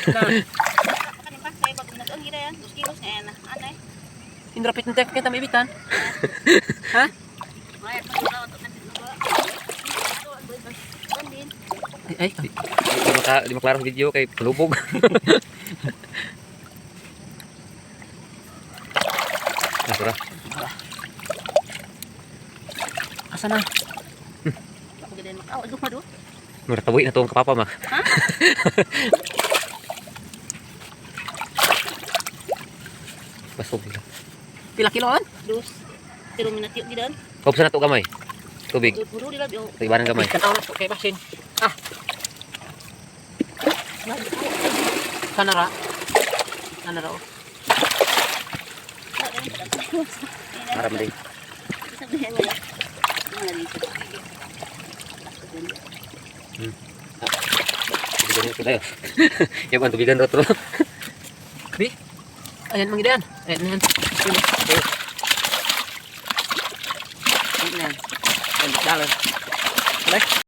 Na. Kanin pa kay pag nag-ang gira yan, 2 kilos na yan. Anay. Indrapit na tek kita maibitan. Ha? May pag Bandin. Ay, ay. Di maklaro ang video kay palubog. Ah, sura. Asa na? Ako gid makaw ug mado. Mura tabuhi na tuong kapapa ma. Ha? Basog nila. Pila kiloan? Dos. Pero minatyo gid an. Kopsa na to gamay. Tubig. Puro dila bio. Sa iba ng gamay. Tanaw na to kay basin. Ah. Kanara. Kanara oh. Para man din. Tubigan yung sila yun. Yung ang tubigan rotro. Bi. Ayan mangidan. Ayan ayan. Ayan. Ayan. Ayan. Ayan.